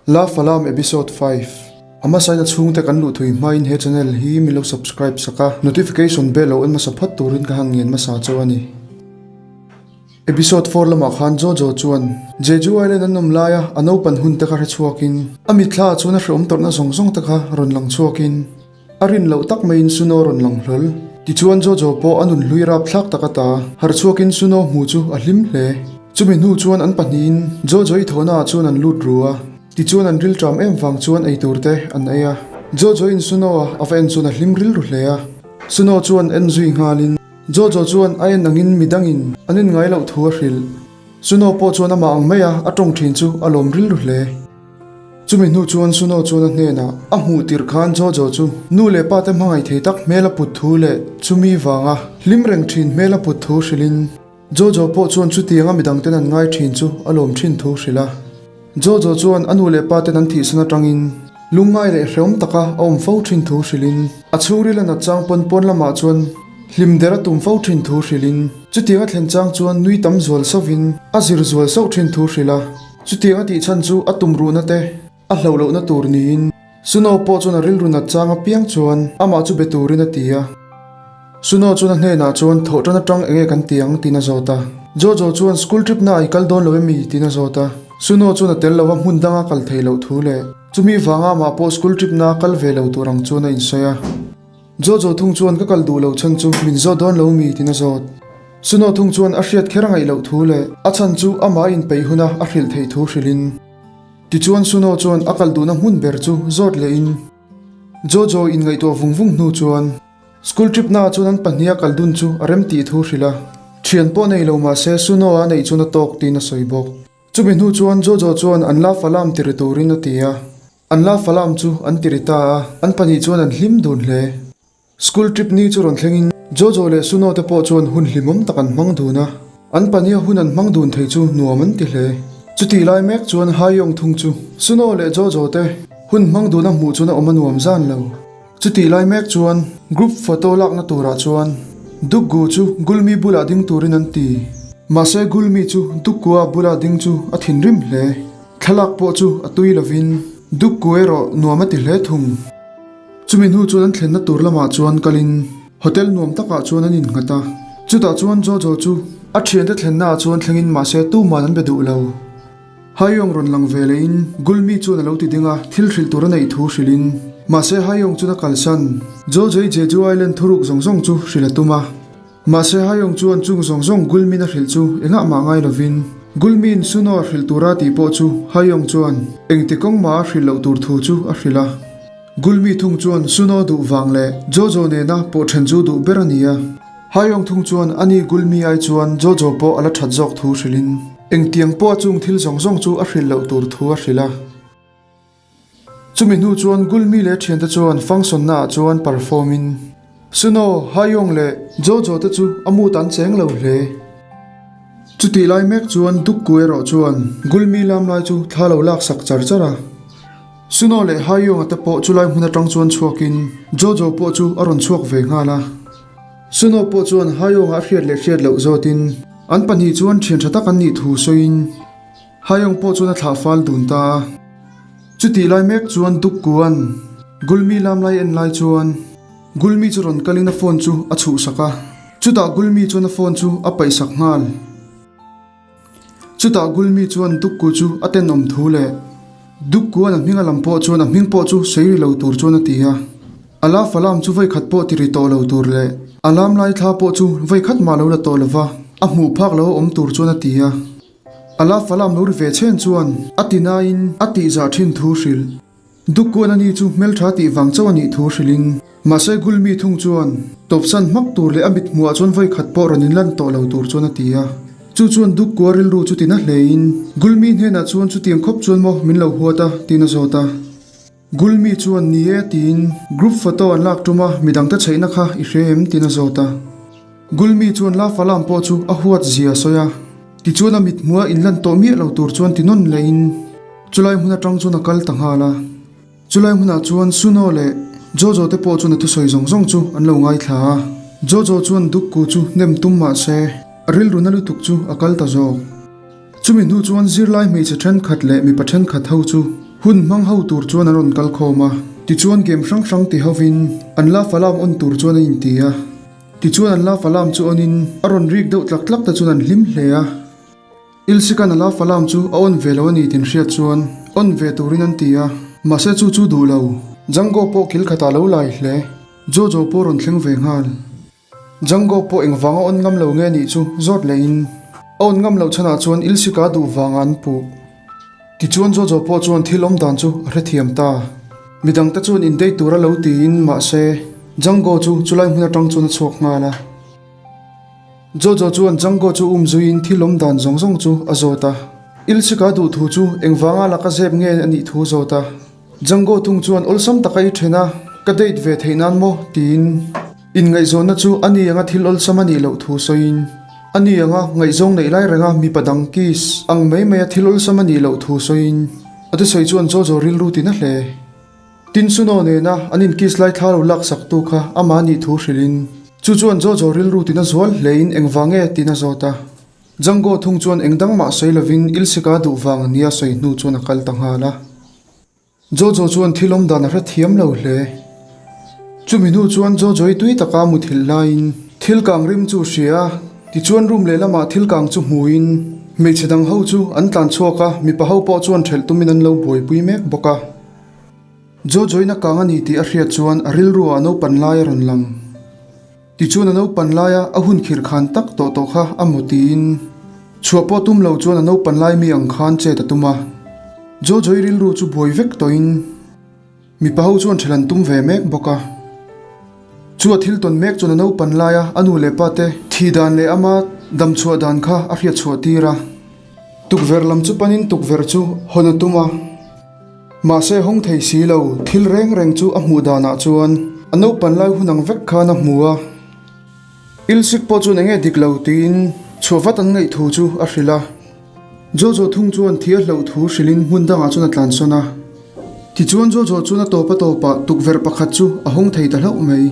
Love Alarm Episode 5 A hmasain a chhungte kan luh thui hmain he channel hi min lo subscribe sak a, notification bell lo en hmasa phawt turin ka han ngen hmasa chauh a ni. Episode 4 lamah khan Jojo chuan Jeju Island an awm laia a naupan hun te kha hre chhuakin a mitthla ah chuan a hreawm tawrhna zawng zawng te kha rawn lang chhuakin A rin loh tak maiin Suno rawn lang hlawl. Tichuan Jojo pawh a nun hlui rap thlak tak ata harh chhuakin Suno hmu chu a hlim hle. Chumi hnu chuan an pahnihin Jojo i thawhna ah chuan an lut ru a. Tichuan an rilṭam em vang chuan eitur te an ei a. Jojo in Suno a a va en chuan a hlim rilru hle a. Suno chuan en zui nghalin Jojo chuan a en angin midangin an en ngai loh thu a hrilh. Suno pawh chuan amah ang maia a tawng ṭhin chu a lawm rilru hle. Chumi hnu chuan Suno chuan a hnenah a hmuh tirh khan Jojo chu nu leh pa te hmangaih thei tak hmel a put thu leh chumi vanga hlim reng thin hmel a put thu hrilhin Jojo pawh chuan chutianga midang ten an ngai thin chu a lawm thin thu hrilh a. Jojo chuan a nu leh pa ten an thihsan atangin lungngai leh hreawm taka a awm fo thin thu hrilhin a chhungril a nat chang pawn pawn lamah chuan hlim der a tum fo thin thu hrilhin chutianga thlen chang chuan nui tam zual sauhin a zir zual sauh thin thu hrilh a. Chutiang a tih chhan chu a tum ruhna te a hloh lohna tur niin Suno pawh chuan a rilru nat chang apiang chuan amah chu be turin a ti a. Suno chuan a hnenah chuan thawh tan atang enge kan ti ang tiin a zawt a. Jojo chuan school trip na i kal dawn lo emi tiin a zawt a. Suno chuan a tel lova hmun danga kal theih loh thu leh chumi vanga amah pawh school trip na kal ve lo tur ang chuan a insawi a. Jojo thung chuan ka kal duh lo chhan chu min zawt dawn lo mi tiin a zawt. Suno thung chuan a hriat kher a ngaih loh thu leh a chhan chu amah a inpeih huna a hrilh theih thu hrilhin. Tichuan Suno chuan a kal duhna hmun ber chu zawt lehin Jojo inngaihtuah vung vung hnu chuan school trip naah chuan an pahniha kal dun chu a rem tih thu hrilh a, thian pawh nei lo mahse Suno a neih chuan a tawk tiin a sawi bawk. Chumi hnu chuan Jojo chuan an la falam ti ri turin a ti a. An la falam chu an ti ri ta a, an pahnih chuan an hlim dun hle. School trip ni chu rawn thlengin Jojo leh Suno te pawh chuan hun hlimawm tak an hmang dun a, an pahniha hun an hmang dun thei chu nuam an ti hle. Chutih lai mek chuan Haiyong thung chu Suno leh Jojo te hun hmang duna hmuh chuan a awm a nuam zan lo. Chutih lai mek chuan group photo lakna turah chuan Dukgu chu Gulmi bulah ding turin an ti. Mahse Gulmi chu Dukgua bula ding chu a thinrim hle. Thlalak pawh chu a tui lovin Dukku erawh nuam a ti hle thung. Chumi hnu chuan an thlenna tur lamah chuan kalin hotel nuam takah chuan an innghat a. Chutah chuan Jojo chu a thiante thlennaah chuan thlengin mahse tuman an be duh lo. Haiyong rawn lang ve lehin Gulmi chuan a lo ti ding a, thil hrilh tur a neih thu hrilhin mahse Haiyong chuan a kalsan. Jojo i Jeju Island thuruk zawng zawng chu hrilh a tum a. Mahse Haiyong chuan chung zawng zawng Gulmin a hrilh chu engah mah ngai lovin, Gulmin Suno a hrilh tura tih pawh chu Haiyong chuan engti kawng mah a hrilh loh tur thu chu a hrilh a. Gulmi thung chuan Suno duh vang leh Jojo nena pawh then chu duh ber a ni a. Haiyong thung chuan ani Gulmi ai chuan Jojo pawh a la that zawk thu hrilhin engtiang pawh a chung thil zawng zawng chu a hrilh loh tur thu a hrilh a. Chumi hnu chuan Gulmi leh thiante chuan function naah chuan perform in Suno, Haiyong leh Jojo te chu a mood an cheng lo hle. Chutih lai mek chuan Dukku erawh chuan Gulmi lam lai chu thla lo lak sak char char a. Suno leh Haiyong a te pawh chulai hmun atang chuan chhuak in Jojo pawh chu a rawn chhuak ve nghal a. Suno pawh chuan Haiyong a hriat leh hriat loh zawtin an pahnih chuan thian tha tak an nih thu sawiin, Haiyong pawh chuan a thlah fal dun ta a. Chutih lai mek chuan Dukkuan Gulmi lam lai en lai chuan Gulmi chu rawn kalin a phone chu a chhuhsak a. Chutah Gulmi chuan a phone chu a paihsak nghal. Chutah Gulmi chuan Dukku chu a tenawm thu leh Dukkuan a hming a lam pawh chuan a hming pawh chu sawi ri lo tur chuan a ti a. A la falam chu vawikhat pawh ti ri tawh lo tur leh a lam lai thla pawh chu vawikhat mah lo la tawh lova a hmuh phak lo a awm tur chuan a ti a. A la falam lo ri ve chhen chuan a ti nain a tihzah thin thu hrilh. Dukkuan ani chu hmeltha tih vang chauh a nih thu hrilhin mahse Gulmi thung chuan tawpsan hmak tur leh a mithmuhah chuan vawikhat pawh rawn inlan tawh lo tur chuan a ti a. Chu chuan Dukkua rilru chu tina hlein Gulmi hnenah chuan chutiang khawp chuan maw min lo huat a tiin a zawt a. Gulmi chuan ni e tiin group photo an lak tum a midangte chheihna kha i hre em tiin a zawt a. Gulmi chuan la falam pawh chu a huat zia a sawi a, tichuan a mithmuh a inlan tawh miah lo tur chuan ti nawn lehin chulai hmun atang chuan a kal ta nghal a. Chulai hmunah chuan Suno leh Jojo te pawh chuan a thusawi zawng zawng chu an lo ngaithla a. Jojo chuan Dukku chu hnem tum mah se a rilru na lutuk chu a kal ta zawk. Chumi hnu chuan zirlai hmeichhe thenkhat leh mipa thenkhat ho chu. Hun hmang ho tur chuan an rawn kal khawm a, tichuan game hrang hrang ti hovin an love alarm on tur chuan an inti a. Tichuan an love alarm chu on in a rawn rik deuh tlak tlak te chuan an hlim hle a. Ilsikan a love alarm chu a on ve lo a ni tin hriat chuan on ve turin an ti a, mahse chu chu duh lo. Django pawh kil khatah lo lai hle. Jojo pawh rawn thleng ve nghal. Django pawh engvanga on ngam lo nge nih chu zawt leh in a on ngam loh chhanah chuan Ilsika duh vanga an puh. Tichuan Jojo pawh chuan thil awm dan chu a hrethiam ta. Midang te chuan indei tura lo tiin mahse Django chu chulai hmun atang chuan a chhuak nghal a. Jojo chuan Django chu um zuiin thil awm dan zawng zawng chu a zawt a. Ilsika duh thu chu engvanga laka zep nge a nih thu zawt a. Django thung chuan awlsam taka i then a, ka date ve theih nan maw? tiin inngaihzawnna chu a ni anga thil awlsam a nih loh thu sawiin a ni anga ngaihzawng neih lai renga mipa dang kiss ang mai maia thil awlsam a nih loh thu sawiin a thusawi chuan Jojo rilru tina hle. Tin Suno nena an in kiss lai thla lo laksak tu kha amah nih thu hrilhin chu chuan Jojo rilru tina zual hlein engvang nge tiin a zawt a. Django thung chuan eng dang mah sawi lovin Ilsika duh vang nia sawi hnu chuan a kal ta nghal a. Jojo chuan thil awm dan a hre thiam lo hle. Chumi hnu chuan Jojo-i tui taka muthilh laiin thil kang rim chu hria a, tichuan room lehlamah thil kang chu hmuin hmeichhe dang ho chu an tlan chhuak a, mipa ho pawh chuan ṭhelh tumin an lo buaipui mek bawk a. Jojo-in a kang a ni tih a hriat chuan a rilruah a naupan lai a rawn lang. Tichuan a naupan laia a hun khirh khan tak tawh tawh kha a maw tiin chhuah pawh tum lo chuan a naupan lai mi ang khan chet a tum a. Jojo-i rilru chu buai vek tawhin mipa ho chuan ṭhelh an tum ve mek bawk a. Chu a thil tawn mek chuan a naupan laia a nu leh pa te thih dan leh ama dam chhuah dan kha a hriat chhuah tir a. Tukverh lam chu panin tukverh chu hawn a tum a. Mahse hawng thei si lo, thil reng reng chu a hmuh danah chuan a naupan lai hun ang vek khan a hmu a. Ilsik pawh chuan enge dik lo tiin chhuah vat an ngaih thu chu a hrilh a. Jojo thung chuan thi a hloh thu hrilhin hmun dangah chuan a tlansawn a. Tichuan Jojo chuan a tawp a tawpah tukverh pakhat chu a hawng thei ta hlauh mai.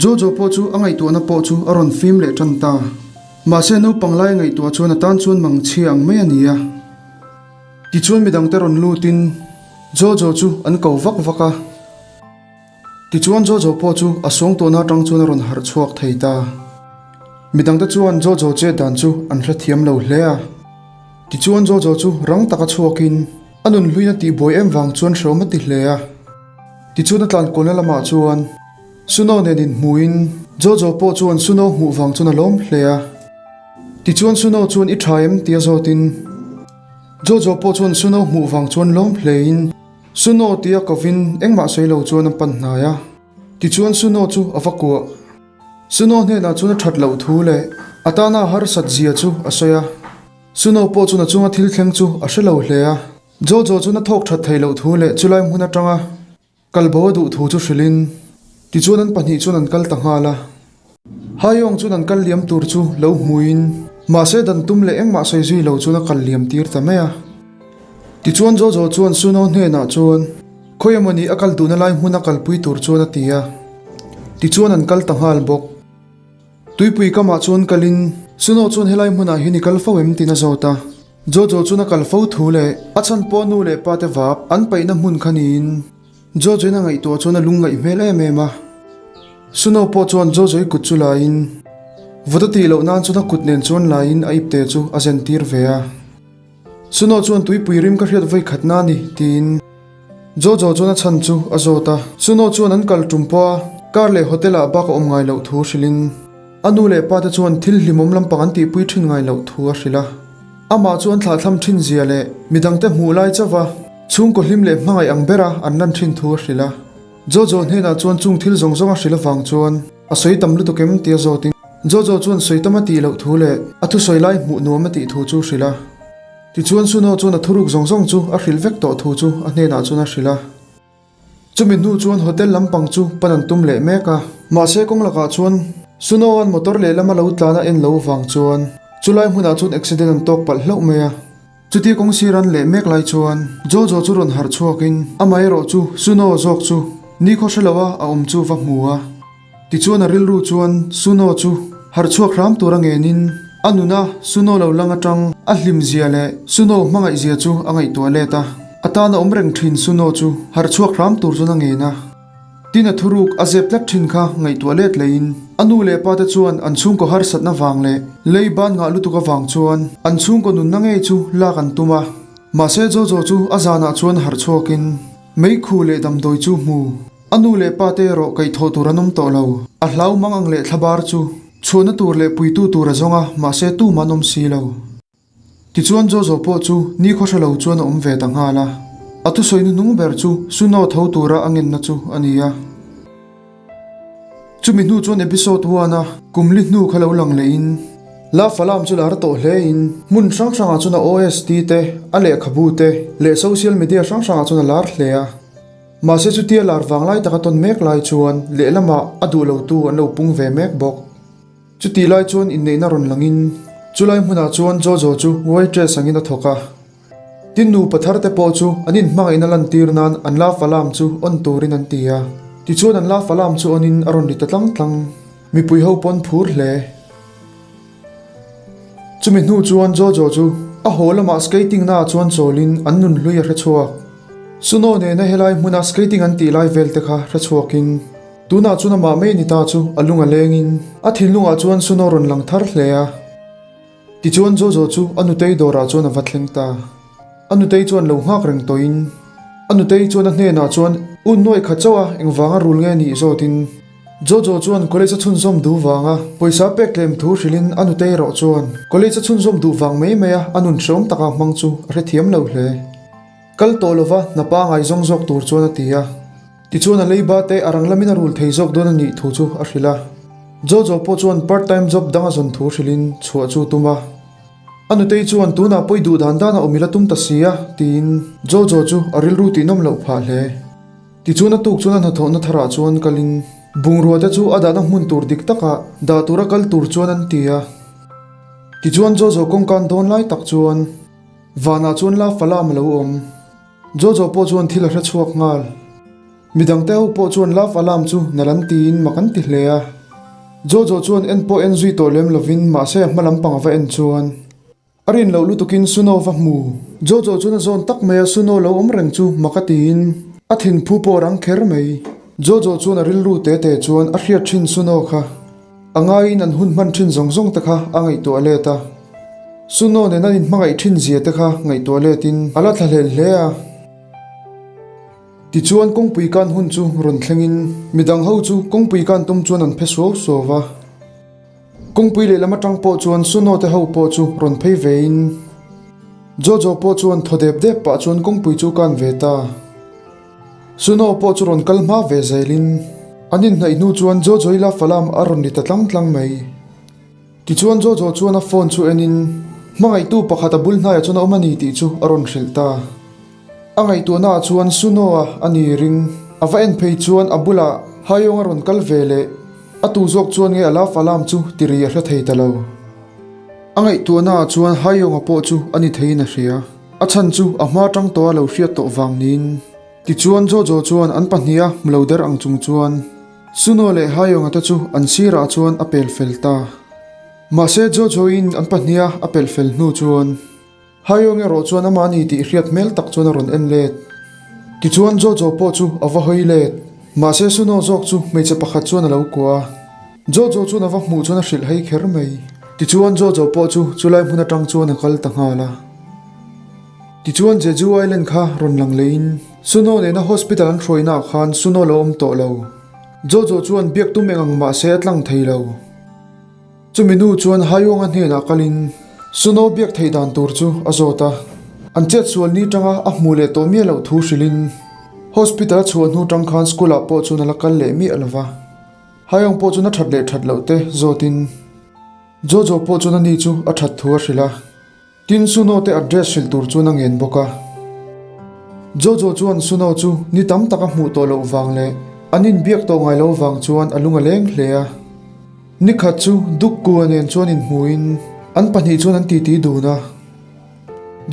Jojo pawh chu a ngaihtuahna pawh chu a rawn fim leh tan ta. Mahse naupang lai ngaihtuah chuan a tan chuan mangchhia ang mai a ni a. Tichuan midangte rawn lutin Jojo chu an ko vak vak a. Tichuan Jojo pawh chu a suangtuahna atang chuan a rawn harh chhuak thei ta. Midangte chuan Jojo chet dan chu an hrethiam lo hle a. Tichuan Jojo chu rang taka chhuakin a nun hluina tihbuai em vang chuan hreawm a ti hle a. Tichuan a tlankualna lamah chuan Suno nen inhmuhin Jojo pawh chuan Suno hmuh vang chuan a lawm hle a. Tichuan Suno chuan i tha em tia zawtin Jojo pawh chuan Suno hmuh vang chuan lawm hlein Suno tia kovin engmah sawi lo chuan a pan hnai a. Tichuan Suno chu a va kuah. Suno hnenah chuan a that loh thu leh a tana a harsat zia chu a sawi a. Suno pawh chuan a chunga thil thleng chu a hre lo hle a. Jojo chuan a thawk that theih loh thu leh chulai hmun atanga Kal bo a duh thu chu hrilhin tichuan an pahnih chuan an kal ta nghal a. Haiyawng chuan an kal liam tur chu lo hmuin mahse dan tum leh engmah sawi zui lo chuan a kal liam tir ta mai a. Tichuan Jojo chuan Suno hnenah chuan khawi emawni a kal duhna lai hmun a kalpui tur chuan a ti a. Tichuan an kal ta nghal bawk. Tuipui kamah chuan kalin Suno chuan helai hmunah hian i kal fo em tiin a zawt a. Jojo chuan a kal fo thu leh a chhan pawh nu leh pa te vap an paihna hmun kha niin Jojo-in a ngaihtuah chuan a lung ngaih hmel em em a. Suno pawh chuan Jojo-i kut chu laiin vawt a tih loh nan chuan a kut nen chuan laiin a ipte chu a zen tir ve a. Suno chuan tuipui rim ka hriat vawi khat na ni tiin Jojo chuan a chhan chu a zawt a. Suno chuan an kal tum pawh a car leh hotel ah bak a awm ngai loh thu hrilhin A nu leh pa te chuan thil hlimawm lampang an tihpui thin ngai loh thu a hrilh a. Amah chu an thlahthlam thin zia leh midangte hmuh lai chauh va chhungkaw hlim leh hmangaih ang bera an lan thin thu a hrilh a. Jojo hnenah chuan chung thil zawng zawng a hrilh avang chuan a sawi tam lutuk em tia zawtin Jojo chuan sawi tam a tih loh thu leh a thusawi lai hmuh nuam a tih thu chu hrilh a. Tichuan Suno chuan a thuruk zawng zawng chu a hrilh vek tawh thu chu a hnenah chuan a hrilh a. Chumi hnu chuan hotel lampang chu pan an tum leh mek a. Mahse kawng lakah chuan Suno-a'n motor lehlam a lo tlan a en lo vang chuan chulai hmunah chuan accident an tawk palh hlauh mai a. Chuti kawng sir an leh mek lai chuan Jojo chu rawn harh chhuakin amaherawh chu Suno zawk chu nikhaw hre loa a awm chu va hmu a. Tichuan a rilru chuan Suno chu harh chhuak hram tur a ngenin a nuna Suno lo lang atang a hlim zia leh Suno hmangaih zia chu a ngaihtuah let a. A tana awm reng thin Suno chu harh chhuak hram tur chuan a ngen a. Tin a thuruk a zep tlat thin kha ngaihtuah let leiin a nu leh pa te chuan an chhungkaw harsatna vang leh lei ban ngah lutuk avang chuan an chhungkaw nunna ngei chu lak an tum a. Mahse Jojo chu a zanah chuan harh chhuakin meikhu leh damdawi chu hmu. A nu leh pa te erawh kaihthawh tur an awm tawh lo. A hlau mang ang leh thlabar chu chhuahna tur leh puitu tur a zawng a, mahse tumah an awm si lo. Tichuan Jojo pawh chu nikhaw hre lo chuan a awm ve ta nghal a. A thusawi hnuhnung ber chu Suno tho tura a ngenna chu a ni a. Chumi hnu chuan episode one a kum li hnu kha lo lang lehin La Falam chu lar tawh hlein hmun hrang hrangah chuan a OST te, a lehkhabu te leh social media hrang hrangah chuan a lar hle a. Mahse chutia lar vanglai taka tawn mek lai chuan lehlamah a duh lotu an lo pung ve mek bawk. Chutih lai chuan inneihna rawn langin chulai hmunah chuan Jojo chu waitress angin a thawk a. Tin nupa thar te pawh chu an inhmangaihna lantir nan an love alarm chu on turin an ti a. Tichuan an love alarm chu on in a rawn ri ta tlang tlang. Mipui ho pawn phur hle. Chumi hnu chuan Jojo chu a haw lamah skating naah chuan chawlin an nunhlui a hrechhuak. Suno nena helai hmuna skating an tih lai vel te kha hrechhuakin Tunah chuan amah mai ni ta chu a lung a lengin a thinlungah chuan Suno rawn lang thar hle a. Tichuan Jojo chu a nutei dawrah chuan a va thleng ta. A nutei chuan lo nghak reng tawhin a nutei chuan a hnenah chuan U nuaih khat chauh a engvanga rul nge nih zawtin Jojo chuan college a chhunzawm duh vanga pawisa pek tlem thu hrilhin a nutei erawh chuan college a chhunzawm duh vang mai maia a nun hreawm taka hmang chu a hrethiam lo hle. Kal tawh lova hna pangai zawng zawk tur chuan a ti a. Tichuan a leiba te a rang lamin a rul thei zawk dawn a nih thu chu a hrilh a. Jojo pawh chuan part time job dang a zawn thu hrilhin chhuah chu tum a. A nutei chuan tunah pawi duh dan dan a awm ila tum ta si a tiin Jojo chu a rilru tihnawm loh phah hle. Tichuan a tuk chuan a hnathawhna tharah chuan kalin bungrua te chu a dahna hmun tur dik takah dah tura kal tur chuan an ti a. Tichuan Jojo kawngkan dawn lai tak chuan vanah chuan la falam a lo awm. Jojo pawh chuan thil a hre chhuak nghal. Midangte ho pawh chuan love alarm chu nalh an tiin mak an ti hle a. Jojo chuan en pawh en zui tawh lem lovin mahse a hma lampang a va en chuan a rin loh lutukin Suno va hmu. Jojo chuan a zawn tak mai a Suno lo awm reng chu mak a tiin a thinphu pawh a rang kher mai. Jojo chuan a rilru te te chuan a hriat thin Suno kha a ngaiin an hun hman thin zawng zawng te kha a ngaihtuah let a. Suno nen an inhmangaih thin zia te kha ngaihtuah letin a la thlahlel hle a. Tichuan kawngpui kan hun chu rawn thlengin midang ho chu kawngpui kan tum chuan an phe suau suau va. Kawngpui lehlam atang pawh chuan Suno te ho pawh chu rawn phei vein Jojo pawh chuan thaw dep dep pah chuan kawngpui chu kan ve ta. Suno pawh chu rawn kal hma ve zelin an inhnaih hnu chuan Jojo i la falam a rawn ni ta tlang tlang mai. Tichuan Jojo chuan a phone chu enin hmangaihtu pakhat a bul hnaiah chuan a awm a ni tih chu a rawn hrilh ta. A ngaihtuahna ah chuan Suno-a a ni ring. A va en phei chuan a bulah Haiyawng a rawn kal ve leh a tu zawk chuan nge a love alarm chu ti ri a hre thei ta lo. A ngaihtuahna ah chuan Haiyawng-a pawh chu a ni theiin a hria. A chhan chu a hma tang tawh a lo hriat tawh vang niin. Tichuan Jojo chuan an pahniha hmu lo der ang chung chuan Suno leh Haiyawng-a te chu an sirah chuan a pel fel ta. Mahse Jojo-in an pahniha a pel fel hnu chuan. Haiyawng erawh chuan amah ni tih hriat hmel tak chuan a rawn en let. Tichuan Jojo pawh chu a va hawi let. Mahse Suno zawk chu hmeichhe pakhat chuan a lo kuah a. Jojo chuan a va hmuh chuan a hrilh hei kher mai. Tichuan Jojo pawh chu chulai hmun atang chuan a kal ta nghal a. Tichuan Jeju Island kha rawn lang leiin Suno nena hospital an hruaina ah khan Suno lo awm tawh lo. Jojo chuan biak tum eng ang mahse a tlang thei lo. Chumi nu chuan Haiyawng-a hnenah kalin Suno biak theih dan tur chu a zawt a. An chetsual ni tanga a hmuh leh tawh miah loh thu hrilhin Hospital a chhuah hnu tang khan school-ah pawh chuan a la kal leh miah lo va. Haiyawng pawh chuan a that leh that loh te zawtin Jojo pawh chuan ani chu a that thu a hrilh a. Tin Suno te address hrilh tur chuan a ngen bawk a. Jojo chuan Suno chu ni tam tak a hmuh tawh loh vang leh an inbiak tawh ngai lo vang chuan a lung a leng hle a. Nikhat chu Dukku-a nen chuan inhmuhin an pahnih chuan an titi dun a.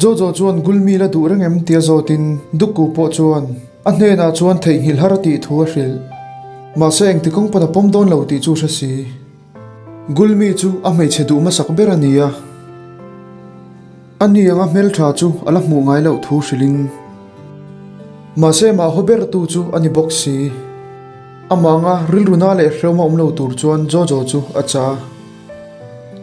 Jojo chuan Gulmi la duh reng em tia zawtin Dukku pawh chuan a hnenah chuan theihnghilh har a tih thu a hrilh. Mahse engti kawng pawn a pawm dawn lo tih chu hre si. Gulmi chu a hmeichhe duh hmasak ber a ni a, a ni anga hmeltha chu a la hmuh ngai loh thu hrilhin. Mahse mah haw ber tu chu a ni bawk si. Amah anga rilru na leh hrehawm a awm lo tur chuan Jojo chu a cha.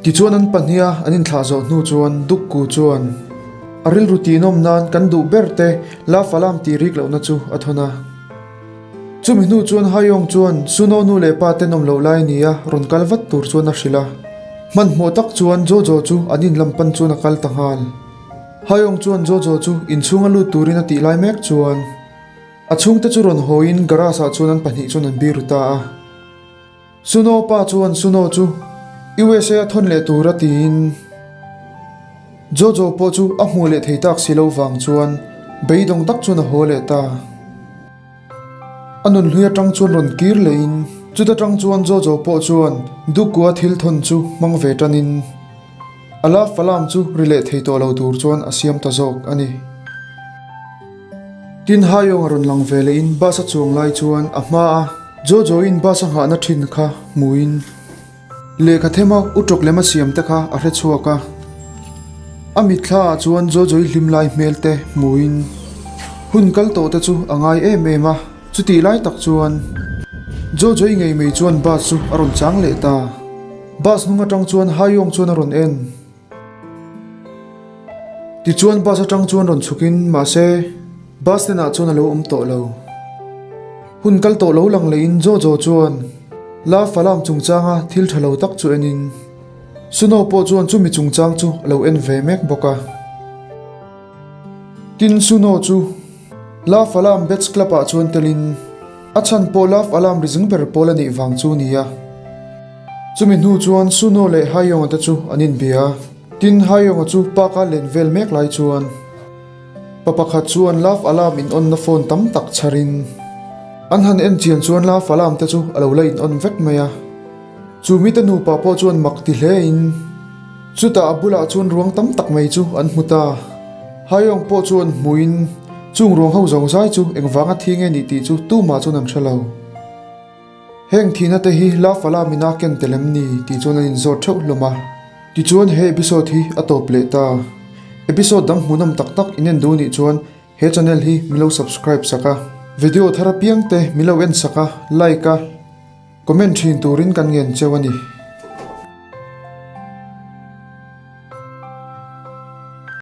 Tichuan an pahniha an inthlah zawh hnu chuan Dukku chuan a rilru tihnawm nan kan duh ber te la falam tih rik lohna chu a thawn a. Chumi hnu chuan Haiyong chuan Suno nu leh pa tenawm loh lai nia rawn kal vat tur chuan a hrilh a. Hmanhmawh tak chuan Jojo chu an in lam pan chuan a kal ta nghal. Haiyong chuan Jojo chu inchhunga lut turin a tih lai mek chuan a chhungte chu rawn hawiin garage ah chuan an pahnih chuan an biru ta a. Suno pa chuan Suno chu USA a thawn leh tur a tiin Jojo pawh chu a hmuh leh thei tak si lo vang chuan beidawng tak chuan a haw leh ta. A nunhlui atang chuan rawn kir lehin chuta tang chuan Jojo pawh chuan Dukua thil thawn chu hmang ve tanin a la falam chu ri leh thei tawh lo tur chuan a siam ta zawk a ni. Tin Haiyawng a rawn lang ve lehin bus a chuang lai chuan a hma a Jojo-in bus a nghahna thin kha hmuin Lehkha thema u tawk lem a siam te kha a hre chhuak a, a mitthla ah chuan Jojo-i hlim lai hmel te hmuin hun kal tawh te chu a ngai em em a, chutih lai tak chuan Jojo-i ngei mai chuan bus chu a rawn chang leh ta. Bus hnung atang chuan Haiyawng chuan a rawn en. Tichuan bus atang chuan rawn chhukin mahse bus stand ah chuan a lo awm tawh lo. Hun kal tawh lo lang lehin Jojo chuan La Falam chungchanga thil tha lo tak chu enin Suno pawh chuan chumi chungchang chu a lo en ve mek bawk a. Tin Suno chu La Falam Bets Club ah chuan telin a chhan pawh La Falam rizing ber pawl a nih vang chu nia. Chumi hnu chuan Suno leh Haiyonga te chu an inbia a, tin Haiyonga chu park a len vel mek lai chuan pa pakhat chuan love alarm in on na phone tam tak chharin an han en chian chuan love alarm te chu a lo la in on vek mai a. Chu mite nupa pawh chuan mak ti hle in chutah a bulah chuan ruang tam tak mai chu an hmu ta. Haiyong pawh chuan hmuin chung ruang ho zawng zai chu engvanga thi nge nih tih chu tumah chuan an hre lo. Heng thihna te hi la fala mina ken tel em ni tih chuan an inzawt theuh hlawm a. Tichuan he episode hi a tawp leh ta. Episode dang hmuhnawm tak tak in en duh nih chuan he channel hi min lo subscribe sak a, video thar apiang te min lo en sak a, like a, comment thin turin kan ngen cheu a ni.